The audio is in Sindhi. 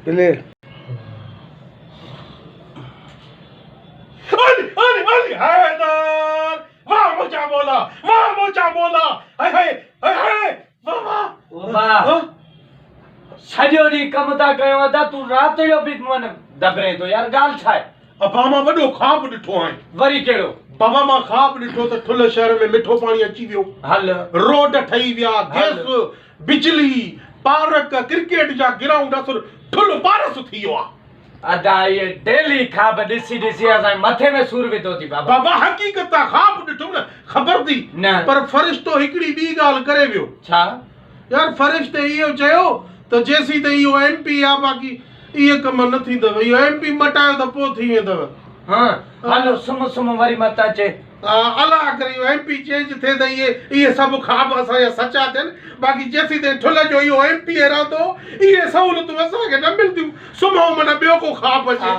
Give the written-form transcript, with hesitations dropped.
پلي. علي علي علي حيدر واه منهنجا مولا واه منهنجا مولا هاي هاي هاي هاي واه واه. واه سڄو ڏينهن ڪم ٿا ڪيون ادا تون رات جو به من دبرين ٿو يار ڳالهه ڇا آهي. ابا مان وڏو خواب ڏٺو آهي. وري ڪهڙو؟ بابا مان خواب ڏٺو ته ٺلهه شهر ۾ مٺو پاڻي اچي ويو. هل. روڊ ٺهي ويا، گئس، بجلي، پارڪ، ڪرڪيٽ جا گرائونڊ اصل ٺلهه پارس ٿي ويو آ. ادا اهي ڊيلي خواب ڏسي ڏسي اسان جي مٿي ۾ سور وڌو ٿي بابا. بابا حقيقت آ خواب ڏٺم نه خبر ٿي نه. پر فرشتو هڪڙي ٻي ڳالهه ڪري ويو. ڇا؟ يار فرشتي اهو چيو ته جيسين تائين اهو ايم پي آ باقي اهي ڪم نه ٿيندو اهو ايم پي مٽايو ته پوء ٿي ويندو. ها هلو سمهه سمهه وري مت اچي. الله ڪري اهو ايم پي چينج ٿئي ته اهي اهي سڀ خواب اسان جا سچا ٿين باقي جيسين تائين ٺلهه جو اهو ايم پي اي رهندو اهي سهولتون اسان کي نه ملنديون سمهون من ٻيو ڪو خواب اچي.